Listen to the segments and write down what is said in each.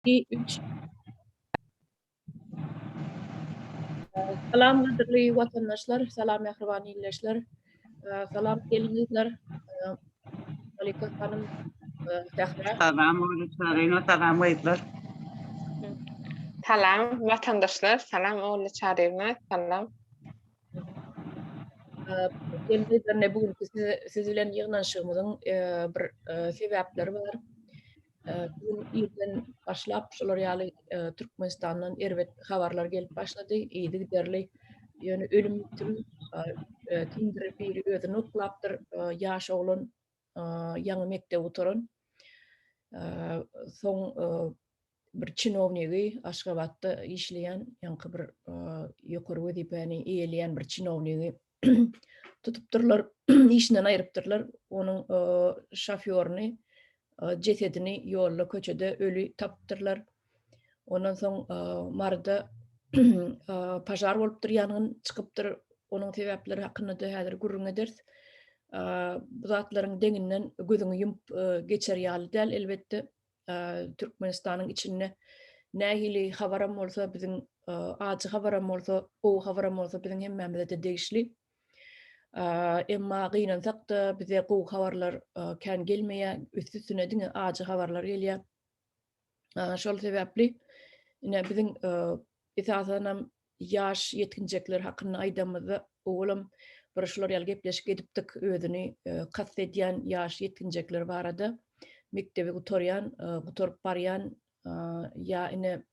2, 3. Salam gadyrly watandaşlar, salam mähriban ildeşler. Salam gelin-gyzlar. Malika hanym, Sähra. Salam Ogully Çaryýewa, salam gyzlar. Salam watandaşlar, salam Ogully Çaryýewna, salam. Gelin-gyzlar, ne bu günki siz bilen ýygnanyşygymyzyň bir sebäpleri bar. Bu gün irden başlap şolar ýaly Türkmenistandan erbet habarlar gelip başlady, yzygiderli. Ýöne ölüm ýitim kimdir biri özüni oklapdyr, ýaş oglan ýaňy mekdep gutaran. Soň bir çinownigi Aşgabatda işleýän, ýaňky bir ýokary wezipäni eýeleýän bir çinownigi tutupdyrlar, işinden aýrypdyrlar. Onuň şofýoryny, jesedini ýolda, köçede öli tapypdyrlar. Ondan soň Maryda pažar bolupdyr, ýangyn çykypdyr. Onuň sebäpleri hakynda-da häzir gürrüň ederis. Bu zatlaryň deňinden gözüňi ýumup geçer ýaly däl, elbetde. Türkmenistanyň içinde nähili habaram bolsa biziň ajy habaram bolsa, gowy habaram bolsa biziň hemmämize-de degişli. Emma gynansak-da bize gowy habarlar kän gelmeýär, üsti-üstüne diňe ajy habarlar gelýär. Şol sebäpli ine biziň esasanam ýaş ýetginjekler hakynda aýdamyzda owalam bir şular ýaly gepleşik edipdik özüni kast edýän ýaş ýetginjekler barada mekdebi gutarýan gutaryp barýan ýa ine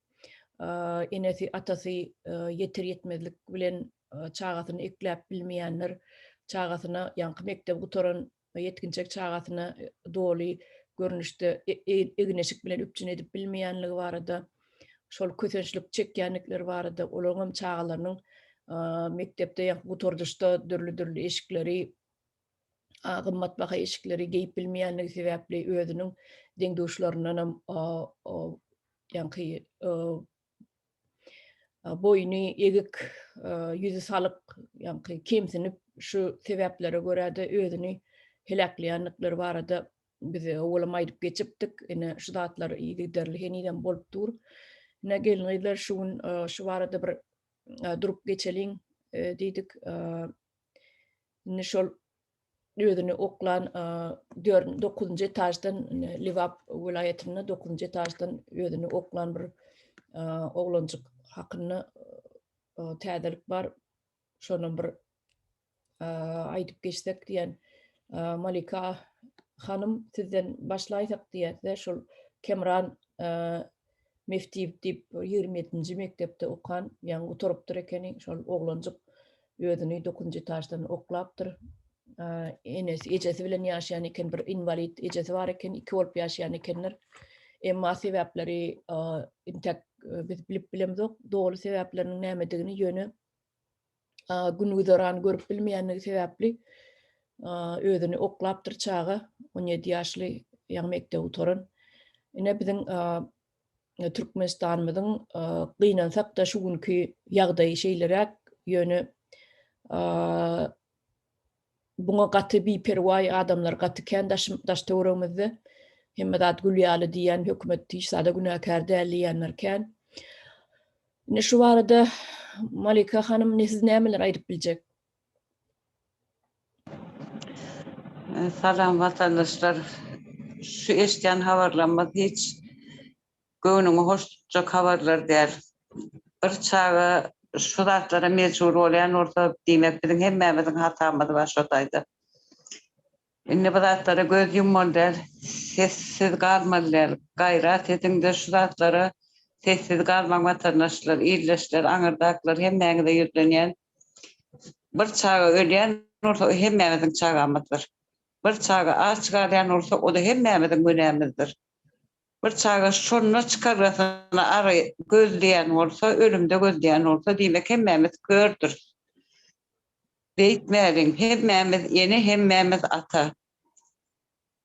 enesi atasy ýeter ýetmezlik bilen çagasyny ekläp bilmeýänler çagasyna ýaňky mekdebi gutaran ýetginjek çagasyna doly görnüşde egin-eşik bilen üpjün edip bilmeýänligi barada, şol kösençlik çekýändikleri barada, olaryň hem çagalarynyň mekdepde ýa gutardyşda dürli-dürli eşikleri, gymmatbaha eşikleri geýip bilmeýänligi sebäpli özüniň deň-duşlaryndan hem ýaňky boýny egik, ýüzi salyk, ýaňky kemsinip, şu sebäplere görä-de özüni heläkleýändikleri barada biz owalam aýdyp geçipdik. Ine, şu zatlar yzygiderli henizem bolup dur. Ine, gelin-gyzlar şu gün şu barada bir durup geçeliň diýdik. Indi şol özüni oklan 9-njy etaždan Lebap welaýatynda 9-njy etaždan özüni oklan bir oglanjyk hakynda täzelik bar. Şondan bir aýdyp geçsek diýen Malika hanym sizden başlaýsak diýýär şol Kemran Meftiýew diýip 27-nji mekdepde okan, ýaňy gutarypdyr ekeni, şol oglanjyk özüni dokuzynjy etaždan oklapdyr. Enesi, ejesi bilen ýaşaýan eken, bir inwalid ejesi bar eken, iki bolup ýaşaýan ekenler. Emma sebäpleri intäk biz bilip bilemzok, doly sebäpleriniň nämedigini, ýöne gün-güzeran görüp bilmeýänligi sebäpli özüni oklapdyr çaga, 17 ýaşly, ýaňy mekdebi gutaran. Ine biziň Türkmenistanymyzyň gynansak-da şu günki ýagdaýy şeýleräk, ýöne buňa gaty biperwaý adamlar gaty kän daş-töweregimizde. Hemme zat gül ýaly diýýän, hökümet hiç zada günäkär däl diýýänler kän. Indi şu barada Malika hanym ne siz nämeler aýdyp biljek? Salam watandaşlar. Şu eşidýän habarlarymyz hiç göwnüňi hoş tutjak habarlar däl. Bir çaga şu zatlara mejbur bolýan bolsa, diýmek biziň hemmämiziň hatamyz bar şo taýda. Indi bu zatlara göz ýummaly däl, sessiz galmaly däl. Gaýrat ediňde şu zatlara sessiz galmaň watandaşlar, ildeşler, aňyrdakylar hemmäňize ýüzlenýän. Bir çaga ölýän bolsa o hemmämiziň çagamyzdyr. Bir çaga aç galýan bolsa o-da hemmämiziň günämizdir. Bir çaga şonda çykargasyny ary gözleýän bolsa, ölümde gözleýän bolsa diýmek hemmämiz kördüris. Beýtmäliň, hemmämiz ene, hemmämiz ata.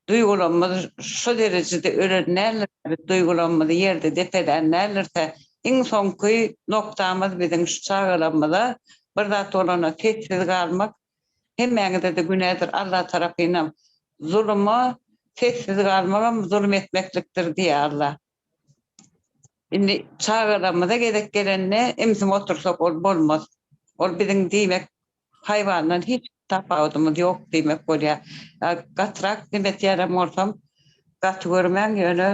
Duýgularymyz şo derejede ölen däldir, biz duýgularymyzy ýerde depelän däldiris-ä. Iň soňky noktamyz biziň şu çagalarymyza bir zat bolanda sessiz galmak hemmäňize-de günädir Alla tarapynam. Zuluma sessiz galmagam zulum etmeklikdir diýýär Alla. Indi çagalarymyza gezek gelende imsim otursak ol bolmaz. Ol biziň diýmek haýwandan hiç tapawudymyz ýok diýmek bolýar. Gatyrak dimetýänem bolsam gaty görmäň ýöne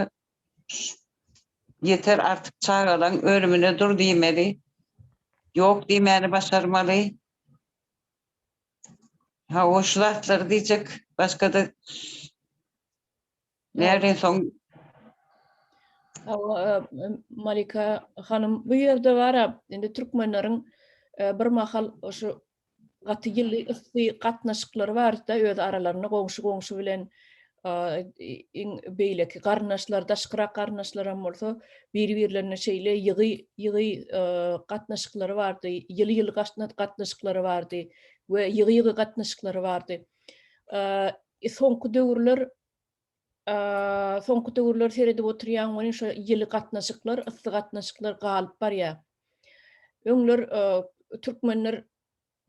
ýeter artyk çagalaň ölümine dur diýmeli. Ýok diýmäni başarmaly. Hawa şu zatlary diýjek başga-da Näme soň? Hawa, Malika hanym, bu ýerde bara, indi türkmenleriň e, bir mahal şu gaty ýyly yssy gatnaşyklary bardy öz aralarynda goňşy-goňşy bilen e, iň beýleki garyndaşlar, daşkyrak garyndaşlaram bolsa bir-birlerine şeýle ýygy ýygy e, gatnaşyklary bardy, ýyly-ýyly gatnaşyklary bardy we ýygy-ýygy gatnaşyklary bardy. Soňky döwürler soňky döwürler seredip oturýan welin şo ýyly gatnaşyklar, yssy gatnaşyklar galyp barýar. Öňler türkmenler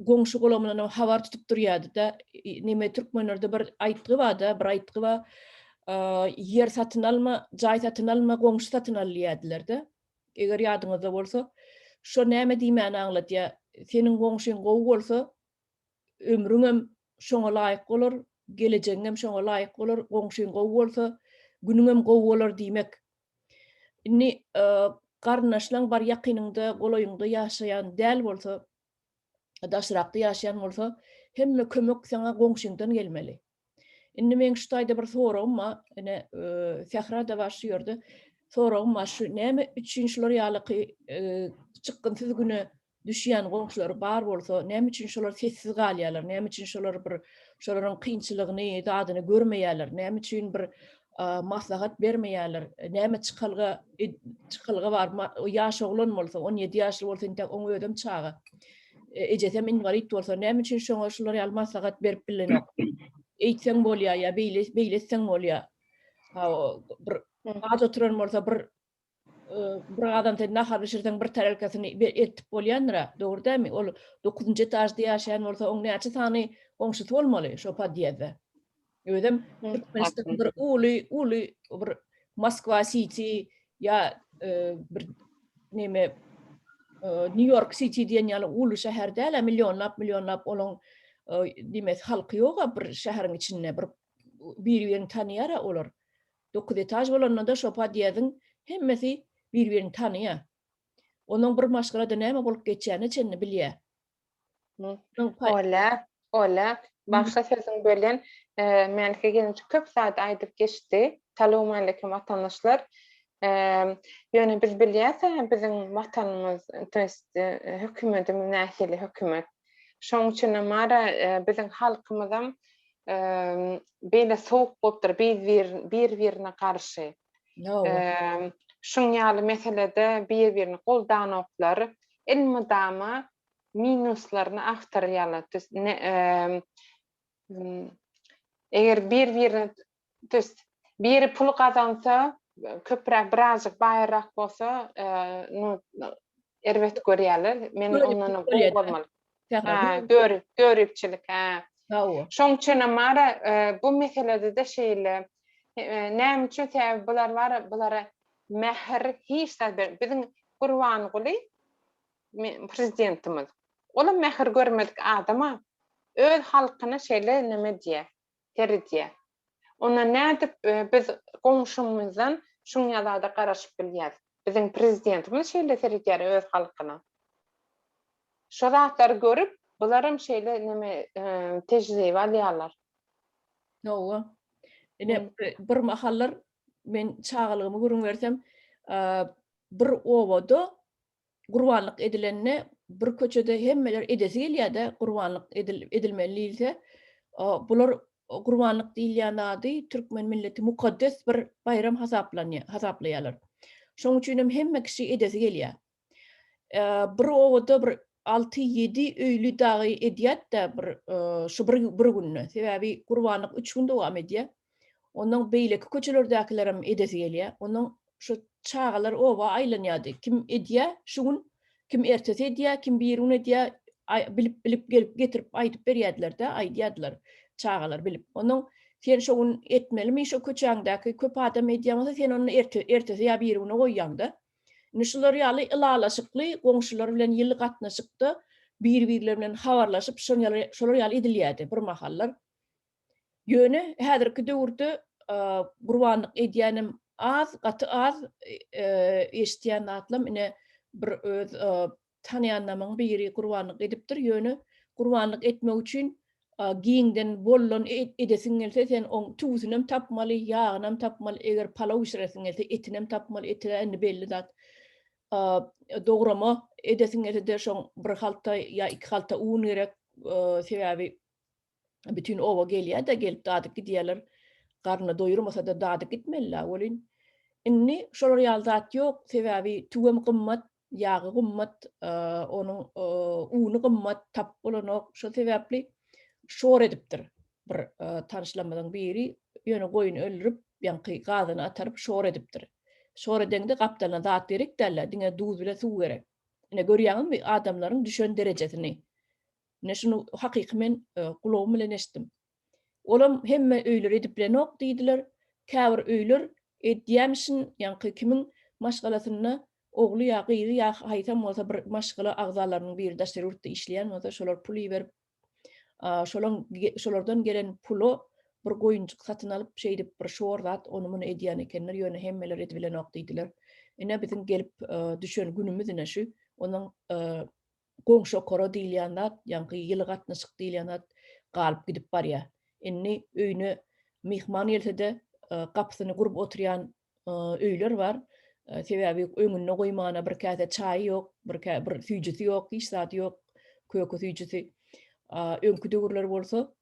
goňşy golamyndan habar tutup durýardy-da. Neme türkmenlerde bir aýtgy bar-da, bir aýtgy bar. Ýer satyn alma, jaý satyn alma, goňşy satyn al diýýärdiler-de. Eger ýadyňyzda bolsa, şo näme diýmäni aňladýar? Seniň goňşyň gowy bolsa, ömrüňem şoňa laýyk bolar, gelejegiňem şoňa laýyk bolar, goňşyň gowy bolsa, günüňem gowy bolar diýmek. Indi garyndaşlaň bar ýakynyňda, golaýyňda ýaşaýan däl bolsa, daşrakda ýaşaýan bolsa, hemme kömek saňa goňşyňdan gelmeli. Indi meň şu taýda bir soragym bar, ine Sähra-da bar şu ýerde. Soragym bar şu näme üçin şular ýalyky çykgynsyz güne düşýän goňşulary bar bolsa, näme üçin şolar sessiz galýarlar, näme üçin şolar bir şolaryň kynçylygyny, zadyny görmeýärler, näme üçin bir maslahat bermeýärler, näme çykalga çykalga bar, ýaş oglan bolsa, 17 ýaşly bolsa, entek oň özem çaga. E, ejesem inwalid bolsa, näme üçin şoňa şular ýaly maslahat berip bilenok? Eýtseň bolýar ýa beýle beýle etseň bolýar. Ha, bir aç oturan bolsa bir bir adam sen nahar bişirseň bir tarelkasyny eltip bolýandyr-a, dogry dälmi? Ol dokuzynjy etažda ýaşaýan bolsa, oň näçe sany goňşusy bolmaly şo podýezdde? Özem Türkmenistan bir uly, uly bir Moskwa Siti ýa bir neme Nýu-Ýork Siti diýen ýaly uly şäher däl-ä, millionlap, millionlap olaň nemesi halky ýog-a bir şäheriň içinde, bir bir-birini tanaýar-a olar. Dokuz etaž bolanda-da şo podýezdiň hemmesi bir-birini tanaýar. Onuň bir maşgalada näme bolup geçýänine çenli bilýär. Ola, ola, başga sözüň bölen, Mälike gelinçik köp zat aýdyp geçdi. Salowmaleýkim watandaşlar. Ýöne biz bilýäs-ä biziň watanymyz, to ýest hökümetimiz nähili hökümet. Şoň üçinem bara biziň halkymyzam beýle sowuk bolupdyr bir-birine garşy. Şuň ýaly meselede bir-birini goldanoklar. Elmydama minuslaryny agtarýarlar. Eger bir-birine to ýest biri pul gazansa, köpräk birazjyk baýrak bolsa, erbet görýärler. Men ondan gowy bolmaly. Hä, görip, göripçilik, hä. Hawa. Şoň üçinem bara bu meselede-de şeýle. Näme üçin? Sebäbi bular bara bulara mähir hiç zat ber. Biziň Gurbanguly prezidentimiz. Olam mähir görmedik adama öz halkyna şeýle neme diýýär, seredýär. Onda nädip biz goňşumyzdan şuň ýaly zada garaşyp bilýäs? Biziň prezidentimiz şeýle seredýär öz halkyna. Şo zatlary görüp, bularam şeýle neme tejribe alýarlar. Hawa. Ine bir mahallar men çagalygymy gürrüň bersem, bir obada gurbanlyk edilende bir köçede hemmeler edesi gelýär-de, gurbanlyk edilmeli diýilse, bular gurbanlyk diýilýän zady türkmen milleti mukaddes bir baýram hasaplanýar, hasaplaýarlar. Şonuň üçin hem hemme kişi edesi gelýär. Bir obada bir 6-7 öýli dagy edýär-de bir şu bir bir günde. Sebäbi gurbanlyk 3 gün dowam edýär. Ondan beýleki köçelerdäkiler hem edesi gelýär. Ondan şu çagalar oba aýlanýardy. Kim edýär şu gün, kim ertesi edýär, kim bir gün edýär, bilip bilip gelip getirip aýdyp berýärdiler-de, aýdýardylar çagalar bilip. Ondan sen şo gün etmelimi şo köçäňdäki köp adam edýän bolsa sen ony erte, ertesi ýa bir güne goýýaň-da. Indi şular ýaly ylalaşykly goňşular bilen ýyly gatnaşykda bir-birleri bilen habarlaşyp şolar ýaly edilýärdi bir mahallar. Ýöne häzirki döwürde gurbanlyk edýänem az, gaty az eşidýän zatlam ine bir öz tanaýanlamyň biri gurbanlyk edipdir, ýöne gurbanlyk etmek üçin giňden bollan edesiň gelse sen oň tüwüsinem tapmaly, ýagynam tapmaly, eger palaw bişiresiň gelse etinem tapmaly, eti-ä indi belli zat. Dograma edesiň gelse-de şoň bir halta ýa iki halta un gerek, sebäbi bütin oba gelýär-de, gelip dadyp gidýärler. Garnyny doýurmasa-da dadyp gitmeli-dä welin. Indi şolar ýaly zat ýok, sebäbi tüwem gymmat, ýagy gymmat, onuň uny gymmat, tapyp bolanok. Şol sebäpli şor edipdir bir tanyşlarymyzyň biri, ýöne goýun öldürip, ýaňky gazyny ataryp şor edipdir. Şor edeňde gapdalyna zat gerek däl-de, diňe duz bile suw gerek. Ine görýäňizmi adamlaryň düşen derejesini. Ine şuny hakyky men gulagym bilen eşitdim. Olam hemme öýler edip bilenok diýdiler. Käbir öýler edýämişin, ýaňky kimiň maşgalasynda ogly ýa gyzy ýa haýsam bolsa bir maşgala agzalarynyň biri daşary ýurtda işleýän bolsa şolar pul iberip şolaň şolardan gelen pula bir goýunjyk satyn alyp şeýdip bir şor zat ony muny edýän ekenler ýöne hemmeler edibilenok diýdiler. Ine biziň gelip düşen günümiz ine şu. Onuň goňşy-okara diýilýän zat, ýaňky ýyly gatnaşyk diýilýän zat galyp gidip barýar. Indi öýüne myhman gelse-de, gapysyny gurup oturýan öýler bar. Sebäbi öňünde goýmana bir käse çaýy ýok, bir bir süýjüsi ýok, hiç zady ýok, köke süýjüsi. Öňki döwürler bolsa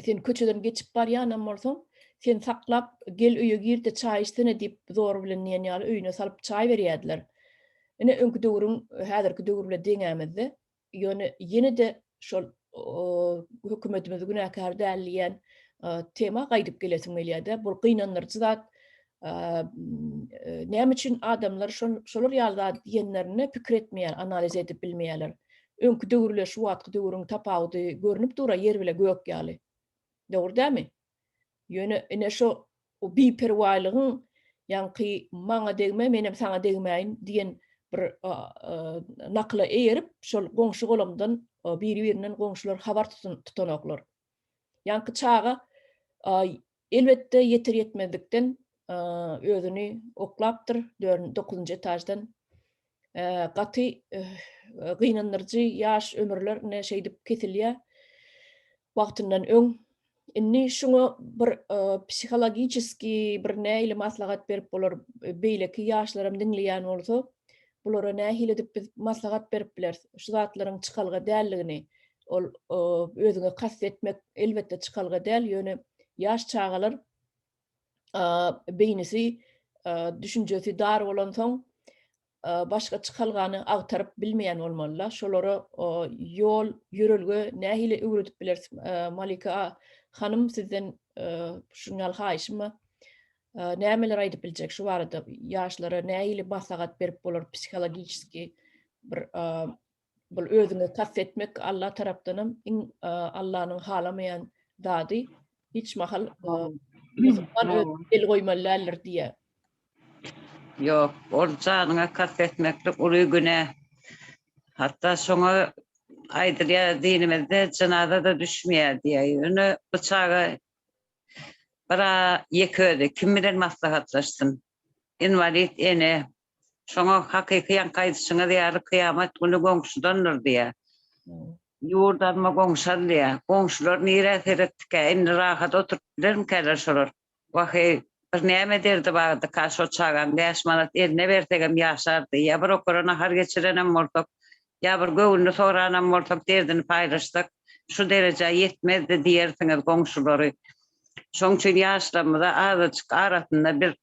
sen köçeden geçip barýanam bolsaň, seni saklap, gel öýe gir-de çaý içsene diýip, zor bilen diýen ýaly öýüne salyp çaý berýärdiler. Ine, öňki döwrüň häzirki döwür bilen deňämizde, ýöne ýene-de şol hökümetimiz günäkär däl diýen tema gaýdyp gelesim gelýär-de. Bu gynandyryjy zat. Näme üçin adamlar şolar ýaly zat diýenlerinde pikir etmeýär, analiz edip bilmeýärler. Öňki döwür ile şu wagtky döwrüň tapawudy görnüp dur-a ýer bile gök ýaly. Dogry dälmi? Ýöne ine şo biperwaýlygyň ýaňky maňa degme, menem saňa degmäýin diýen bir nakyla eýerip, şol goňşy-golamdan biri-birinden goňşular habar tutanoklar. Ýaňky çaga elbetde ýeter-ýetmezlikden özüni oklapdyr dokuzynjy etaždan. Gaty gynandyryjy ýaş ömürler ine şeýdip kesilýär wagtyndan öň. Indi şuňa bir psihologiçeskiý bir nähili maslahat berip bolar, beýleki ýaşlaram diňleýän bolsa, bulara nähili edip biz maslahat berip bileris? Şu zatlaryň çykalga däldigini, ol özüňe kast etmek elbetde çykalga däl, ýöne ýaş çagalar beýnisi, düşünjesi dar bolansoň, başga çykalgany agtaryp bilmeýän bolmaly-da. Şolara ýol, ýörelge nähili öwredip bileris? Malika hanym sizden şuny ýaly haýyşym bar. Nämeler aýdyp biljek şu barada? Ýaşlara nähili maslahat berip bolar psihologiçeskiý bir Bul özüňe kast etmek Alla tarapdanam iň Allanyň halamaýan zady. Hiç mahal musulman öz el goýmaly däldir diýýär. Ýok, ol janyňa kast etmeklik uly günä. Hatda şoňa aýdylýar dinimizde jynaza-da düşmeýär diýýär. Ýöne bu çaga bir-a ýeke özi kim bilen maslahatlaşsyn? Inwalid ene, Şoňa hakyky ýaňky aýdyşyňyz ýaly kyýamat güni goňşudandyr diýýär. Ýurt alma goňşy al diýýär. Goňşular nirä seretdikä, indi rahat oturyp bilermikäler şolar? Wah-eý, bir näme derdi bardyka şo çagaň, bäş manat eline bersegem ýaşardy. Ýa bir okara nahar geçirenem bolsak, ýa bir göwnüni soranam bolsak, derdini paýlaşsak, şu derejä ýetmezdi diýersiňiz goňşulary. Şoň üçin ýaşlarymyza azajyk arasynda bir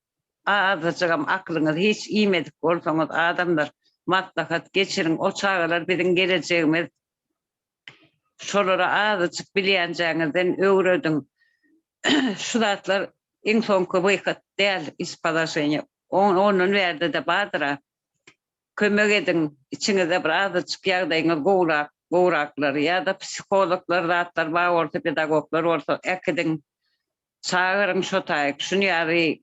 Azajygam aklyňyzy hiç iýmedik bolsaňyz adamlar maslahat geçiriň o çagalar biziň gelejegimiz şolara azajyk bilýänjäňizden öwrediň şu zatlar iň soňky wyhod däl iz položeniýa ondan bärdede bardyra kömek ediň içiňizde bir azajyk ýagdaýyňyz gowrak gowraklar ýa-da psihologlar zatlar bar bolsa pedagoglar bolsa äkidiň Çagyryň şo taýyk. Şuny ýaly.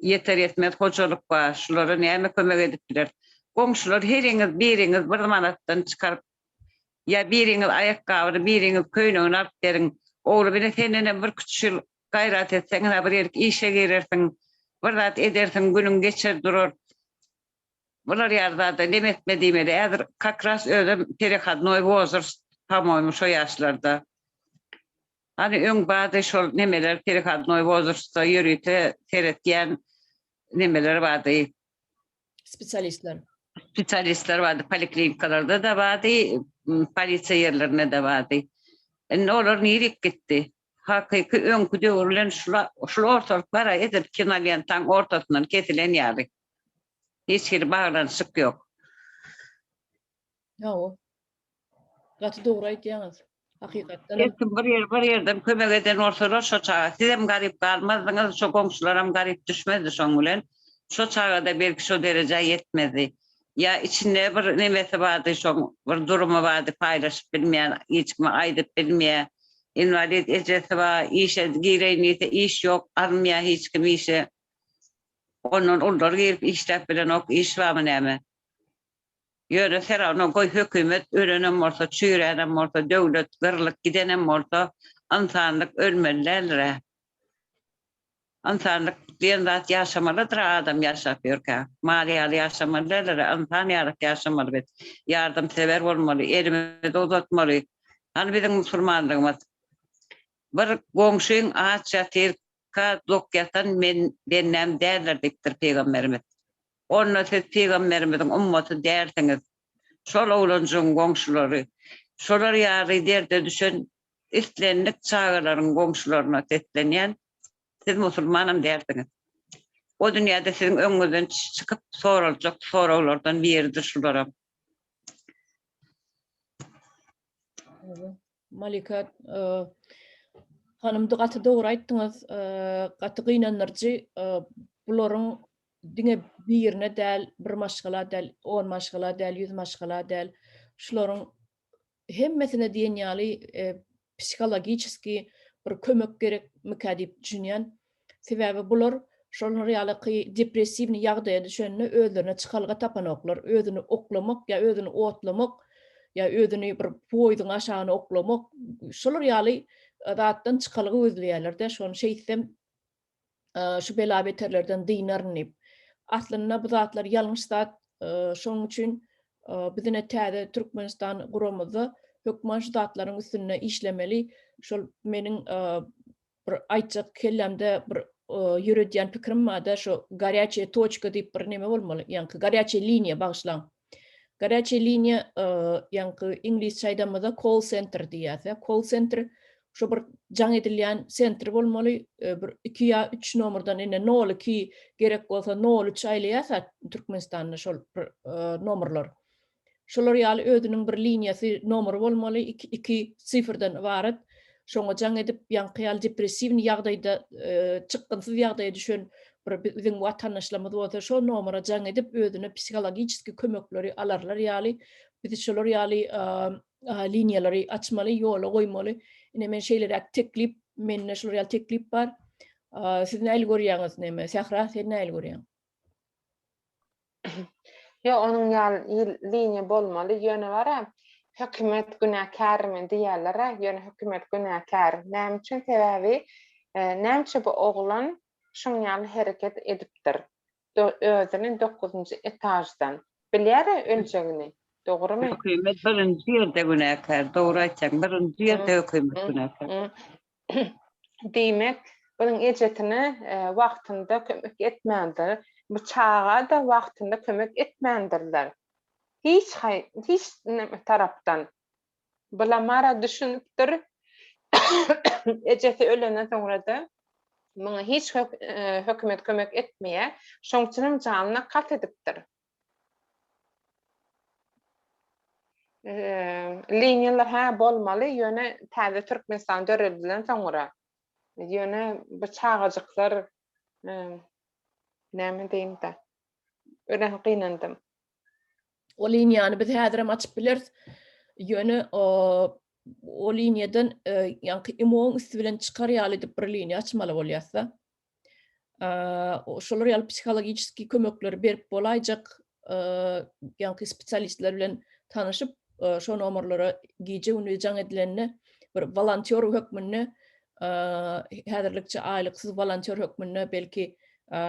Ýeter ýetmez hojalyk bar, şulara näme kömek edip bileris? Goňşular heriňiz biriňiz bir manatdan çykaryp ýa biriňiz aýakgabyny, biriňiz köýnegini alyp beriň. Oglum ine sendenem bir küçük ýyl gaýrat etseň ine bir ýerik işe girersiň, bir zat edersiň, günüň geçer durar. Bular ýaly zada nem etme diýmeli. Häzir kak ras özem perehodnoý wozrast po-moýmu şo ýaşlarda. Hany öň bardy şol nemeler perehodnoý wozrastda ýörite seretýän nemeler bardy. Spesialistler. Spesialistler bardy poliklinikalarda-da bardy, polisiýa ýerlerinde-de bardy. Indi olar nirik gitdi? Hakyky öňki döwür bilen şul ortalyk bar-a edil kinolentaň ortasyndan kesilen ýaly. Hiç hili baglanyşyk ýok. Hawa. Gaty dogry aýtýaňyz. Hakykatdan hem. Her kim bir ýer bir ýerden kömek eden bolsalar şo çaga sizem garyp galmazdyňyz, şo goňşularam garyp düşmezdi şoň bilen. Şo çagada belki şo derejä ýetmezdi. Ýa içinde bir nemesi bardy şoň bir durumy bardy paýlaşyp bilmeýän, hiç kime aýdyp bilmeýär. Inwalid ejesi bar, işe gireýin diýse iş ýok, almaýar hiç kim işe. Ondan ulular girip işläp bilenok, iş barmy näme? Ýöne serawno goý hökümet ölenem bolsa, çüýränem bolsa, döwlet gyrylyp gidenem bolsa, ynsanlyk ölmeli däldir-ä. Ynsanlyk diýen zat ýaşamalydyr-a adam ýaşap ýörkä. Mal ýaly ýaşamaly däldir-ä, ynsan ýalyk ýaşamaly biz. Ýardamsewer bolmaly, elimizi uzatmaly. Hany biziň musulmanlygymyz? Bir goňşyň aç ýatyr, Ka dok ýatan men bendäm däldir diýipdir pygamberimiz. Onda siz pygamberimiziň ummaty dälsiňiz. Şol oglanjygyň goňşulary, şolar ýaly derde düşen islendik çagalaryň goňşularyna seslenýän, siz musulmanam dälsiňiz. O dünýäde siziň öňüňizden çykyp soraljak soraglardan biridir şularam. Malika hanym gaty dogry aýtdyňyz. Gaty gynandyryjy. Bularyň diňe birine däl, bir maşgala däl, on maşgala däl, ýüz maşgala däl. Şularyň hemmesine diýen ýaly psihologiçeskiý bir kömek gerekmikä diýip düşünýän. Sebäbi bular şolar ýalyky depressiwnyý ýagdaýa düşende özlerine çykalga tapanoklar. Özüni oklamak ýa özüni otlamak ýa özüni bir poýzuň aşagyna oklamak şolar ýaly zatdan çykalga gözleýärler-de, şony şeýtsem şu bela-beterlerden dynaryn diýip. Aslynda bu zatlar ýalňyş zat. Şonuň üçin biz ine täze Türkmenistan guramyzda hökman şu zatlaryň üstünde işlemeli. Şol meniň bir aýtjak kellämde bir ýöredýän pikirim barda şo gorýaçiýa toçka diýip bir neme bolmaly ýaňky gorýaçiýa liniýa bagyşlaň gorýaçiýa liniýa ýaňky iňlisçe aýdamyzda call center diýýäs call center şo bir jaň edilýän sentr bolmaly bir iki ýa üç nomerden ine nol iki gerek bolsa nol üç aýlaýas Türkmenistanda şol bir nomerler Şolar ýaly özüniň bir liniýasy, nomery bolmaly, iki sifrden ybarat. Şoňa jaň edip, ýaňky ýaly depressiwnyý ýagdaýda, çykgynsyz ýagdaýa düşen bir biziň watandaşlarymyz bolsa, şo nomera jaň edip, özüne psihologiçeskiý kömekleri alarlar ýaly, biz şolar ýaly liniýalary açmaly, ýola goýmaly. Ine, men şeýleräk teklip, mende şolar ýaly teklip bar. Siz nähili görýäňiz, neme, Sähra, sen nähili görýäň? Ýok, onuň ýaly liniýa bolmaly, ýöne bara hökümet günäkärmi diýýärler-ä, ýöne hökümet günäkär. Näme üçin? Sebäbi näme üçin bu oglan şuň ýaly hereket edipdir? Özüni dokuzynjy etaždan. Bilýär-ä öljegini, dogrumy? Hökümet birinji ýerde günäkär, dogry aýtýaň, birinji ýerde hökümet günäkär. Diýmek, bunuň ejesine wagtynda kömek etmändir. Bu çaga-da wagtynda kömek etmändirler. Hiç hiç tarapdan. Bulamara düşünipdir. Ejesi ölenden soňra-da muňa hiç hökümet kömek etmeýär. Şoň üçinem janyna kast edipdir. Liniýalar hä bolmaly, ýöne täze Türkmenistan döredilen soňra. Ýöne bu çagajyklar näme diýim-de. Örän gynandym. O liniýany biz häzirem açyp bileris. Ýöne o liniýadan ýaňky imo-nyň üsti bilen çykar ýaly edip bir liniýa açmaly bolýas-da. Şolar ýaly psihologiçeskiý kömekleri berip bolaýjak ýaňky spesialistler bilen tanyşyp, şo nomerlere gije-gündiz jaň edilende bir wolontýor hökmünde häzirlikçe aýlyksyz wolontýor hökmünde belki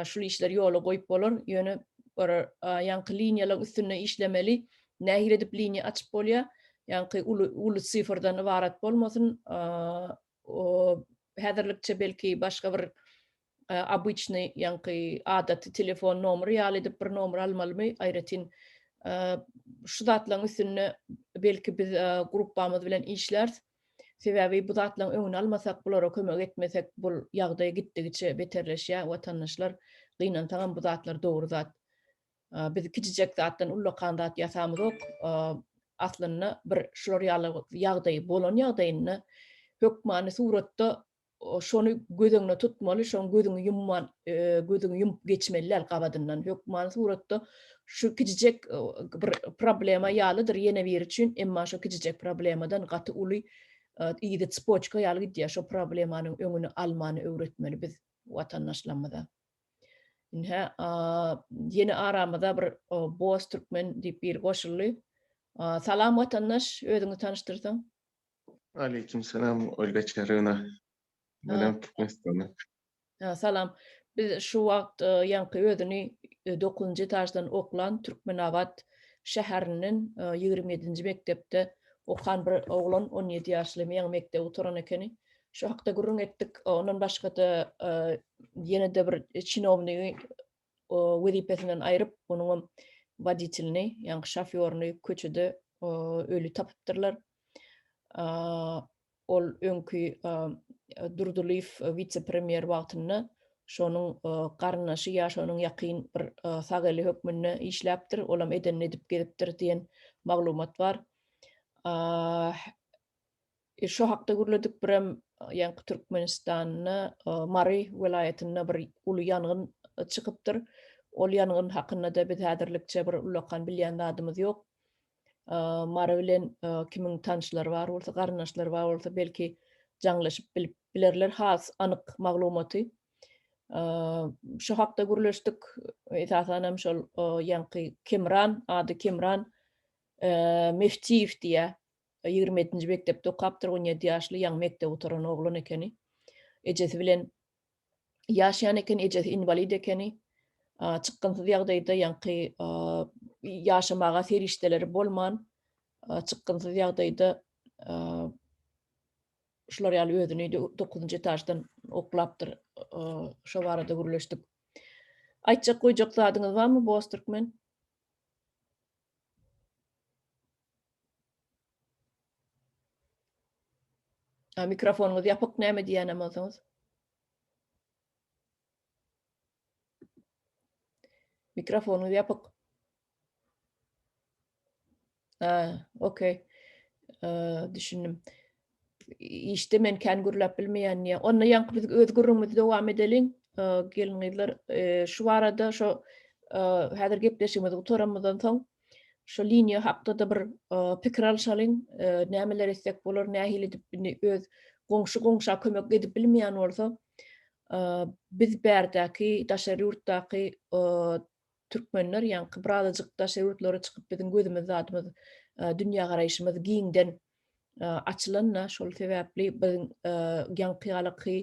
şul işleri ýola goýup bolar. Ýöne bir ýaňky liniýalaryň üstünde işlemeli. Nähili edip liniýa açyp bolýar? Ýaňky uly uly sifrden ybarat bolmasyn. Häzirlikçe belki başga bir obyçnyý ýaňky adaty telefon nomeri ýaly edip bir nomer almalymy? Aýratyn şu zatlaryň üstünde belki biz gruppamyz bilen işläris. Sebäbi bu zatlaryň öňüni almasak, bulara kömek etmesek, bul ýagdaý gitdigiçe beterleşýär, watandaşlar. Gynansagam bu zatlar dogry zat. Biz kiçijek zatdan ullakan zat ýasamyzok. Aslynda bir şular ýaly ýagdaý bolan ýagdaýynda hökmany suratda şony göz öňüne tutmaly, şoň gözüňi ýumman, gözüňi ýumup geçmeli däl gabadyndan. Hökmany suratda şu kiçijek bir problema ýalydyr ýene biri üçin, emma şo kiçijek problemadan gaty uly yzy tspoçka ýaly gidýär. Şo problemanyň öňüni almany öwretmeli biz watandaşlarymyza. Ine, ýene aramyza bir Boz Türkmen diýip biri goşuldy. Salam watandaş, özüňi tanyşdyrsaň. Aleýkim salam Olga Çaryna. Menem Türkmenistandan. Salam. Biz şu wagt ýaňky özüni dokuzynjy etaždan oklan Türkmenabat şäherinden 27-nji mekdepde okan bir oglan 17 ýaşly ýaňy mekdebi gutaran ekeni. Şu hakda gürrüň etdik. Ondan başga-da ýene-de bir çinownigi wezipesinden aýryp, onuňam woditelini, ýagny şofýoryny köçede öli tapypdyrlar. Ol öňki Durdylyýew wise-premýer wagtynda şonuň garyndaşy ýa şonuň ýakyn bir sag eli hökmünde işläpdir, olam edenini edip gezipdir diýen maglumat bar. E, şo hakda gürledik birem ýaňky Türkmenistanda e, Mary welaýatynda bir uly ýangyn e, çykypdyr. Ol ýangyn hakynda-da biz häzirlikçe bir ullakan bilýän zadymyz ýok. E, Mary bilen kimiň tanyşlary bar bolsa, garyndaşlary bar bolsa, belki jaňlaşyp bilip bilerler has anyk maglumaty. Şu hakda gürleşdik. Esasan hem şol ýaňky Kemran, ady Kemran Meftiýew diýä. 27-nji mekdepde okapdyr, 17 ýaşly, ýaňy mekdebi gutaran oglan ekeni. Ejesi bilen ýaşaýan eken, ejesi inwalid ekeni. Çykgynsyz ýagdaýda ýaňky ýaşamaga serişdeleri bolman, çykgynsyz ýagdaýda şular ýaly özüni 9-njy etaždan oklapdyr. Şo barada gürleşdik. Aýtjak goýjak zadyňyz barmy, Boz Türkmen? A mikrofonyňyz ýapyk näme diýýänem bolsaňyz. Mikrofonyňyz ýapyk. Ha, okey. Düşündim. Işde men kän gürläp bilmeýän diýýär. Onda ýaňky biz öz gürrüňimizi dowam edeliň. Gelin-gyzlar, şu barada şo häzir gepleşigimizi gutaranymyzdan soň şu liniýa hakda-da bir pikir alşalyň. Nämeler etsek bolar, nähili edip indi öz goňşy goňşa kömek edip bilmeýän bolsa, biz bärdäki daşary ýurtdaky türkmenler ýaňky birazajyk daşary ýurtlara çykyp biziň gözümiz zadymyz dünýägaraýşymyz giňden açylanda şol sebäpli biziň ýaňky ýalyky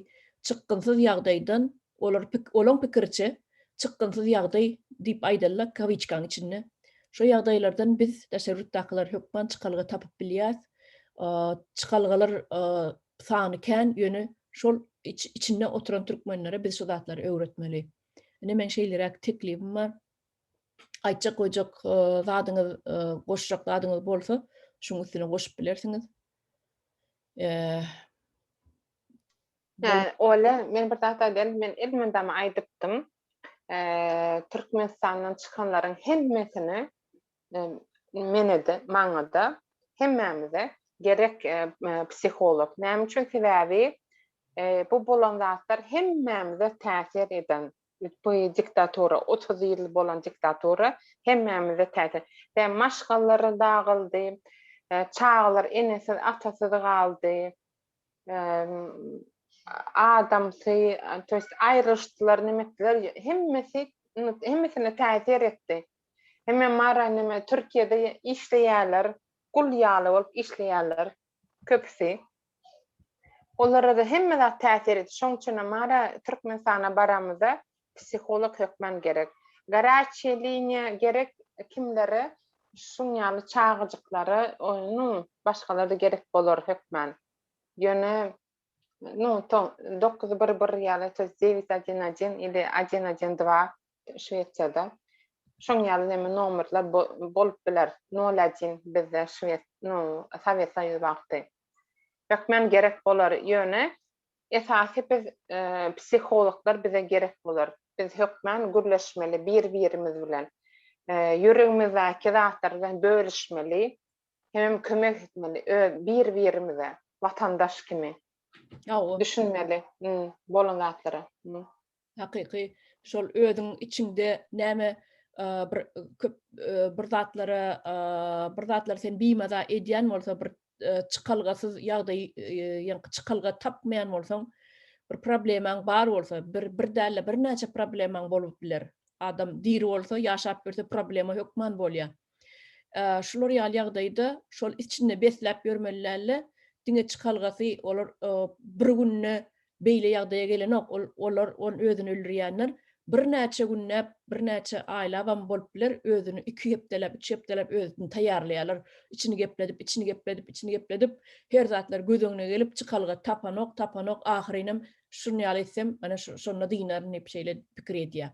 çykgynsyz ýagdaýdan olar olaň pikiriçe çykgynsyz ýagdaý diýip aýdalylar kawiçkaň içinde şo ýagdaýlardan biz daşary ýurtdakylar hökman çykalga tapyp bilýäs çykalgalar sany kän ýöne şol içinde oturan türkmenlere biz şu zatlary öwretmeli. Ine meň şeýleräk teklibim bar. Aýtjak goýjak e, zadyňyz, e, goşjak zadyňyz bolsa, şuň üstüne goşup bilersiňiz. E, Ola, men bir zat aýdaýyn, men elmydama aýdypdym. Türkmenistandan çykanlaryň hemmesine menede, maňada, hemmämize gerek psiholog. Näme üçin? Sebäbi Bu bolan zatlar hemmämize täsir eden. Bu diktatura, 30 ýyl bolan diktatura hemmämize täsir. Ve maşgalalar dagyldy, çagalar enesiz, atasyz galdy. adamsy, to ýest aýrylyşdylar, neme etdiler, hemmesi hemmesine täsir etdi. Hemem mara neme Türkiýede işleýärler, gul ýaly bolup işleýärler köpüsi. Olara-da hemme zat täsir etdi. Şoň üçinem mara Türkmenistana baramyzda psiholog hökman gerek. Garýaçiýa liniýa gerek kimlere şuň ýaly çagajyklara nu başgalara-da gerek bolar hökman. Ýöne nu to dokuz bir bir ýaly to ýest dewiýt odin odin ili odin odin dva Şwesiýada. Şoň ýaly neme nomerler bolup biler. Nol odin bizde şwes nu Sowet Soýuz wagty. Hökman gerek bolar ýöne Esasy biz psihologlar bize gerek bolar. Biz hökman gürleşmeli bir birimiz bilen. Ýüregimizdäki zatlar bilen bölüşmeli. Hemem kömek etmeli öz bir birimize watandaş kimi. Hawa. Düşünmeli bolan zatlara. Hakyky şol özüň içiňde näme bir köp bir zatlara bir zatlary sen bimaza edýän bolsa bir çykalgasyz ýagdaý ýaňky çykalga tapmaýan bolsaň bir problemaň bar bolsa bir bir däl-de birnäçe problemaň bolup biler. Adam diri bolsa ýaşap ýörse problema hökman bolýar. Şular ýaly ýagdaýda şol içinde besläp ýörmeli däl-de, diňe çykalgasy olar bir günde beýle ýagdaýa gelenok. Ol olar ony özüni öldürýänler birnäçe günläp, birnäçe aýlabam bolup biler, özüni iki hepdeläp, üç hepdeläp özüni taýýarlaýarlar. Içini gepledip, içini gepledip, içini gepledip, her zatlar göz öňüne gelip çykalga tapanok, tapanok, ahyrynam şuny ýaly etsem, ana şonda dynaryn diýip şeýle pikir edýär.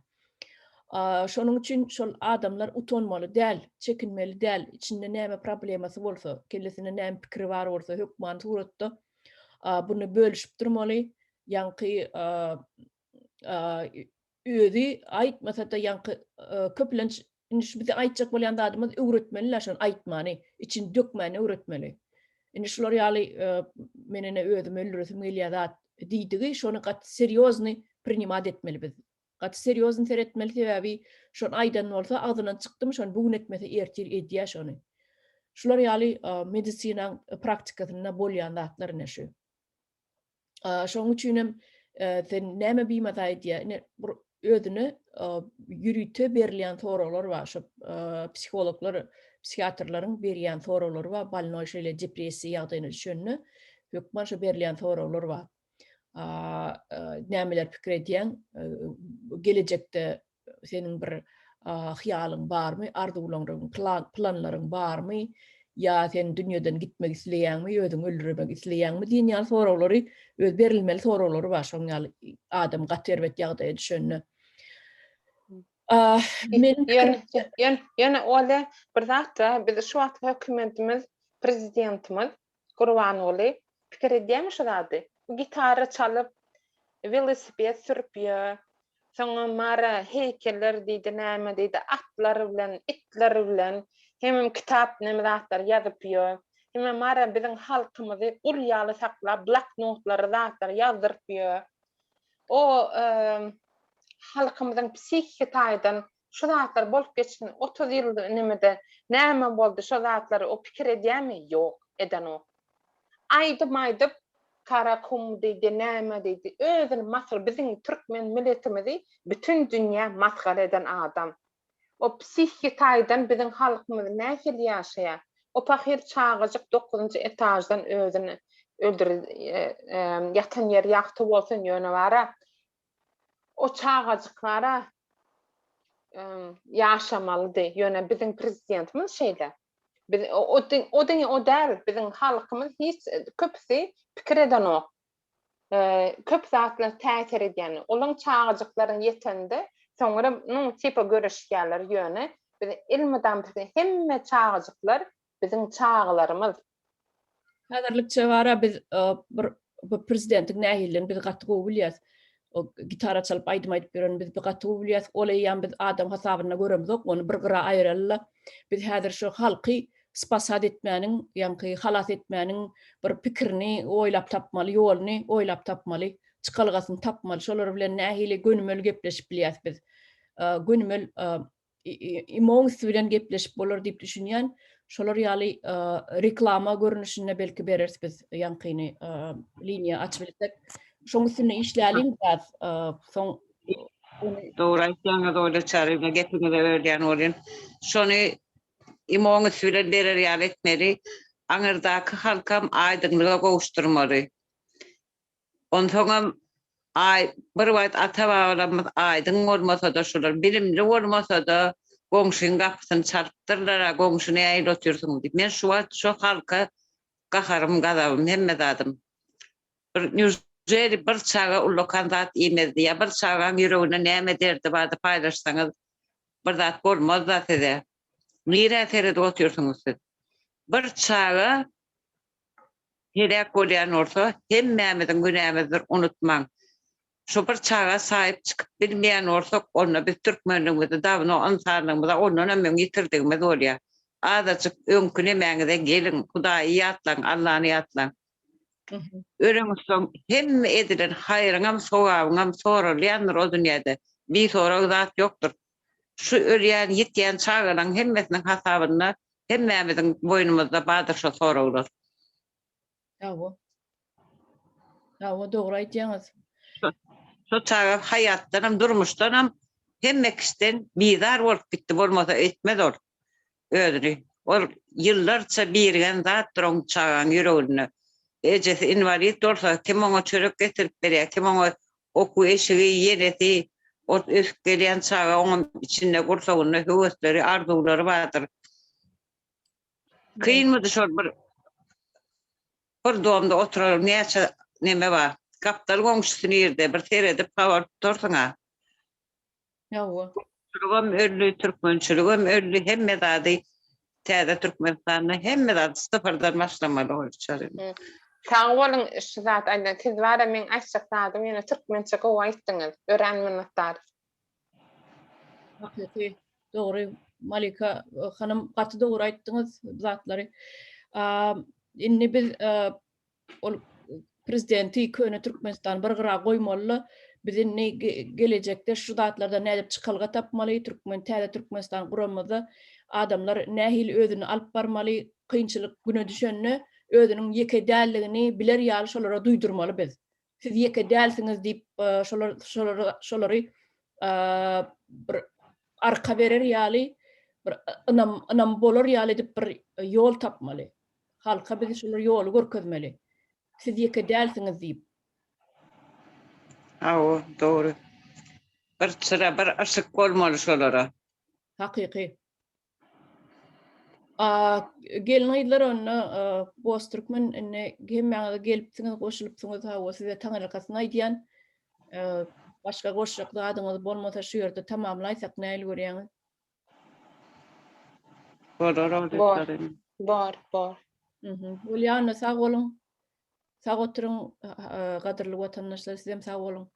Şonuň üçin şol adamlar utanmaly däl, çekinmeli däl, içinde näme problemasy bolsa, kellesinde näme pikiri bar bolsa hökmany suratda buny bölüşip durmaly. Ýaňky özi aýtmasa-da ýaňky köplenç indi şu bize aýtjak bolýan zadymyz öwretmeliler şony aýtmany, içini dökmäni öwretmeli. Indi şular ýaly men ene özümi öldüresim gelýär zat diýdigi şony gaty serýozny prinimat etmeli biz. Gaty serýozny seretmeli sebäbi şony aýdan bolsa agzyndan çykdymy şony bu gün etmese ertir edýä şony. Şular ýaly medisinaň praktikasynda bolýan zatlar ine şu. Şonuň üçin hem sen näme bimaza edýä ine bir özüne ýörite berilýän soraglar bar şu psihologlar psihiatrlaryň berýän soraglary bar bolnoý şeýle depressiýa ýagdaýyna düşende hökman şu berilýän soraglar bar. Nämeler pikir edýäň? Gelejekde seniň bir hyýalyň barmy, arzuwlaryň, planlaryň barmy? Ýa sen dünýeden gitmek isleýäňmi, özüňi öldürmek isleýäňmi diýen ýaly soraglary, öz berilmeli soraglary bar şoň ýaly adam gaty erbet ýagdaýa düşende. Men ýöne ýöne Olya bir zat-da, biz şu wagtky hökümetimiz, prezidentimiz Gurbanguly pikir edýämi şu zady? Gitara çalyp, welosiped sürüp ýör. Soňam Mara heýkeller diýdi, näme diýdi, atlar bilen, itler bilen, hemem kitap näme zatlar ýazyp ýör. Hemem Mara biziň halkymyzy gul ýaly saklap, bloknotlary, zatlary ýazdyryp ýör. O halkymyzyň psihiki taýdan Şu zatlar bolup geçsin 30 ýyl nemede näme boldy şo zatlary o pikir edýämi ýok edenok. Aýdym aýdyp Karakum diýdi näme diýdi özüni masgara biziň türkmen miletimizi bütün dünýä masgara eden adam. O psihiki taýdan biziň halkymyz nähili ýaşaýar o pahyr çagajyk dokuzynjy etaždan özüni öldür ýatan ýeri ýagty bolsun ýöne bara O çagajyklara ýaşamalydy. Ýöne biziň prezidentimiz şeýle. Biz o o diňe o däl, biziň halkymyz hiç köpüsi pikir edenok. Köp zatlar täsir edýän. Olaň çagajyklaryň ýetende soňra nu tipa görüşýärler ýöne biz elmydam biziň hemme çagajyklar biziň çagalarymyz. Häzirlikçe bara biz bir bu prezidentiň nähilidigini biz gaty gowy bilýäs. O gitara çalyp aýdym aýdyp ýören biz gaty gowy bilýäs. Ol eýýäm biz adam hasabynda göremzok. Ony bir gyra aýyraly-la. Biz häzir şu halky spasat etmäniň, ýaňky halas etmäniň bir pikirini oýlap tapmaly, ýoluny oýlap tapmaly, çykalgasyny tapmaly. Şolar bilen nähili gönümel gepleşip bilýäs biz. Gönümel imoň üsti bilen gepleşip bolar diýip düşünýän. Şolar ýaly reklama görnüşinde belki bereris biz ýaňkyny liniýa açyp bilsek. Şoň üstünde işläliň biraz. Soň Dogry aýtýaňyz Olýa Çaryýewna, gepiňize bölýän bolýan. Şony imoň üsti bilen berer ýaly etmeli. Aňyrdaky halkam aýdyňlyga gowuşdyrmaly. Onsoňam aý bir wagt ata-babalarymyz aýdyň bolmasa-da şular bilimli bolmasa-da goňşyň gapysyny çalypdyrlar-a, goňşy nähili otyrsyň diýip. Men şu wagt şo halka gaharym, gazabym, hemme zadym. Bir nýuželi bir çaga ullakan zat iýmezdi ýa bir çagaň ýüreginde näme derdi bardy paýlaşsaňyz bir zat bolmazda size. Nirä seredip otyrsyňyz siz? Bir çaga heläk bolýan bolsa hemmämiziň günämizdir unutmaň. Şu bir çaga saýyp çykyp bilmeýän bolsak onda biz türkmenligimizi dawno ynsanlygymyza ondanam öň ýitirdigimiz bolýar. Azajyk öňki nemäňize geliň Hudaýy ýatlaň Allany ýatlaň. Öleňsoň hemme edilen haýryňam sogabyňam soralýandyr o dünýäde. Bisorag zat ýokdur. Şu ölýän ýitýän çagalaň hemmesiniň hasabynda hemmämiziň boýnumyzda bardyr şo soraglar. Hawa. Hawa dogry aýtýaňyz. Şo çaga haýatdanam durmuşdanam hemme kişiden bizar bolup gitdi bolmasa etmez ol. Özüni. Ol ýyllarça birigen zatdyr oň çagaň ýüreginde. Ejesi inwalid bolsa, kim oňa çörek getirip berýär, kim oňa okuw eşigi, ýenesi, ol ösüp gelýän çaga oňam içinde, gursagynda höwesleri, arzuwlary bardyr. Kynmydy şol bir bir domda oturar näçe neme bar. Gapdal goňşusy nirde, bir seredip habar tutarsyň-a. Hawa. Türkmençiligem öldi, türkmençiligem öldi, hemme zady täze Türkmenistanda hemme zady syfyrdan başlamaly bolýar. Sag boluň şu zat aýdan. Siz bara meň aýtjak zadym ýöne türkmençe gowy aýtdyňyz. Örän minnetdar. Hakyky dogry Malika hanym gaty dogry aýtdyňyz bu zatlary. Indi biz ol prezidenti köne Türkmenistany bir gyra goýmalyda biz indi gelejekde şu zatlardan nädip çykalga tapmaly, türkmen täze Türkmenistan guramyzda adamlar nähili özüni alyp barmaly, kynçylyk güne düşende özüniň ýeke däldigini biler ýaly şolara duýdurmaly biz. Siz ýeke dälsiňiz diýip şolar şolara şolary bir arka berer ýaly bir ynam ynam bolar ýaly edip bir ýol tapmaly. Halka biz şolar ýoly görkezmeli. Siz ýeke dälsiňiz diýip. Hawa, dogry. Bir çyra, bir yşyk bolmaly şolara. Hakyky. A gelin-gyzlar onda Boz Türkmen indi hemmäňiz gelipsiňiz, goşulypsyňyz, hawa size taňyrýalkasyn aýdýan. Başga goşjak zadyňyz bolmasa şu ýerde tamamlaýsak nähili görýäňiz? Bolar ol Bor. Bor, bor. Bolýa onda sag boluň. Sag oturyň gadyrly watandaşlar sizem sag boluň.